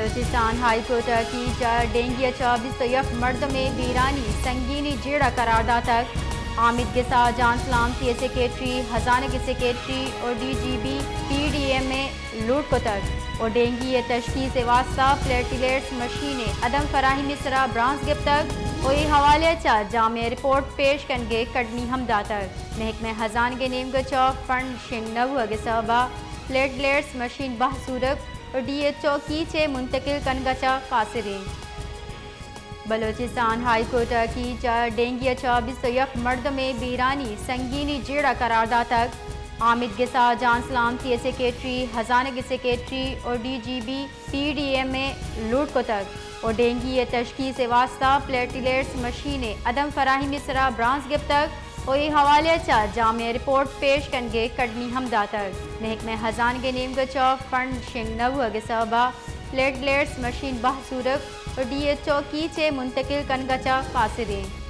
Balochistan high court ء کیچ ء ڈینگی ء چہ بیست ء یک مردمے بیرانی سنگینی جیڑہ قرار داتگ۔ آمید گسا جان سلامتی ء سیکرٹری، ہزانگ ء سیکرٹری و D G B P D M ء لوٹ کتگ و ڈینگی ء تشخیص ء واستہ پلیٹلیٹس مشین ء عدم فراہمی سرا برانز گپتگ و اے حوالہ ء چہ جامع رپورٹ پیش کنگ ء کڈنی ہم داتگ۔ محکمہ ہزانگ ء نیمگ ء چہ فنڈ شنگ نہ بوہگ ء سبب ء پلیٹلیٹس مشین بہہ زورگ و ڈی ایچ او کیچ ء منتقل کنگ ء چہ قاصر انت۔ بلوچستان ہائی کورٹ ء کیچ ء ڈینگی ء چہ بیست ء یک مردمے بیرانی سنگینی جیڑہ قرار داتگ۔ آمید گسا جان سلامتی ء سیکرٹری، ہزانگ ء سیکرٹری و D G B P D M ء لوٹ کتگ و ڈینگی ء تشخیص ء واستہ پلیٹلیٹس مشین ء عدم فراہمی سرا برانز گپتگ و اے حوالہ ء چہ جامع رپورٹ پیش کنگ ء کڈنی ہم داتگ۔ محکمہ ہزانگ ء نیمگ ء چہ فنڈ شنگ نہ بوہگ ء سبب ء پلیٹلیٹس مشین بہہ زورگ و ڈی ایچ او کیچ ء منتقل کنگ ء چہ قاصر انت۔